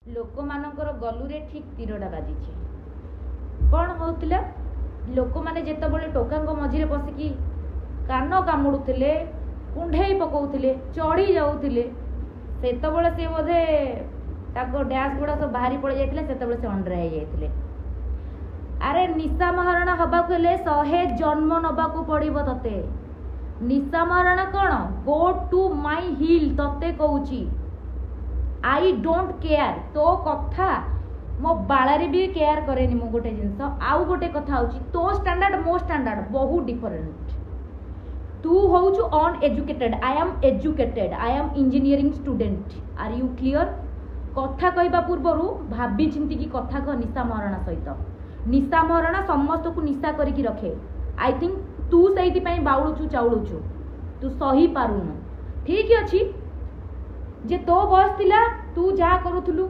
ଲୋକମାନଙ୍କର ଗଲୁରେ ଠିକ୍ ତୀରଟା ବାଜିଛି। କ'ଣ ହେଉଥିଲା? ଲୋକମାନେ ଯେତେବେଳେ ଟୋକାଙ୍କ ମଝିରେ ପଶିକି କାନ କାମୁଡ଼ୁଥିଲେ, କୁଣ୍ଢେଇ ପକାଉଥିଲେ, ଚଢ଼ି ଯାଉଥିଲେ, ସେତେବେଳେ ସେ ବୋଧେ ତାଙ୍କ ଡ୍ୟାସ୍ ଗୁଡ଼ା ସବୁ ବାହାରି ପଳେଇ ଯାଇଥିଲା। ସେତେବେଳେ ସେ ଅଣ୍ଡ୍ରା ହେଇଯାଇଥିଲେ। ଆରେ, ନିଶା ମହାରଣା ହବାକୁ ହେଲେ 100 ଜନ୍ମ ନବାକୁ ପଡ଼ିବ ତତେ। ନିଶା ମହାରଣା କ'ଣ? Go to my hell. ତତେ କହୁଛି, I don't care. ତୋ କଥା ମୋ ବାଳରେ ବି କେୟାର କରେନି ମୁଁ, ଗୋଟେ ଜିନିଷ। ଆଉ ଗୋଟେ କଥା ହେଉଛି, ତୋ ଷ୍ଟାଣ୍ଡାର୍ଡ ମୋ ଷ୍ଟାଣ୍ଡାର୍ଡ ବହୁତ ଡିଫରେଣ୍ଟ। ତୁ ହଉଛୁ uneducated, I am educated. I am engineering student. Are you clear? କଥା କହିବା ପୂର୍ବରୁ ଭାବି ଚିନ୍ତିକି କଥା କହ ନିଶା ମହାରଣା ସହିତ। ନିଶା ମହାରଣା ସମସ୍ତଙ୍କୁ ନିଶା କରିକି ରଖେ। I think ତୁ ସେଇଥିପାଇଁ ବାଉଳୁଛୁ ଚାଉଳୁଛୁ, ତୁ ସହି ପାରୁନୁ। ଠିକ୍ ଅଛି ଯେ ତୋ ବୟସ ଥିଲା, ତୁ ଯାହା କରୁଥିଲୁ।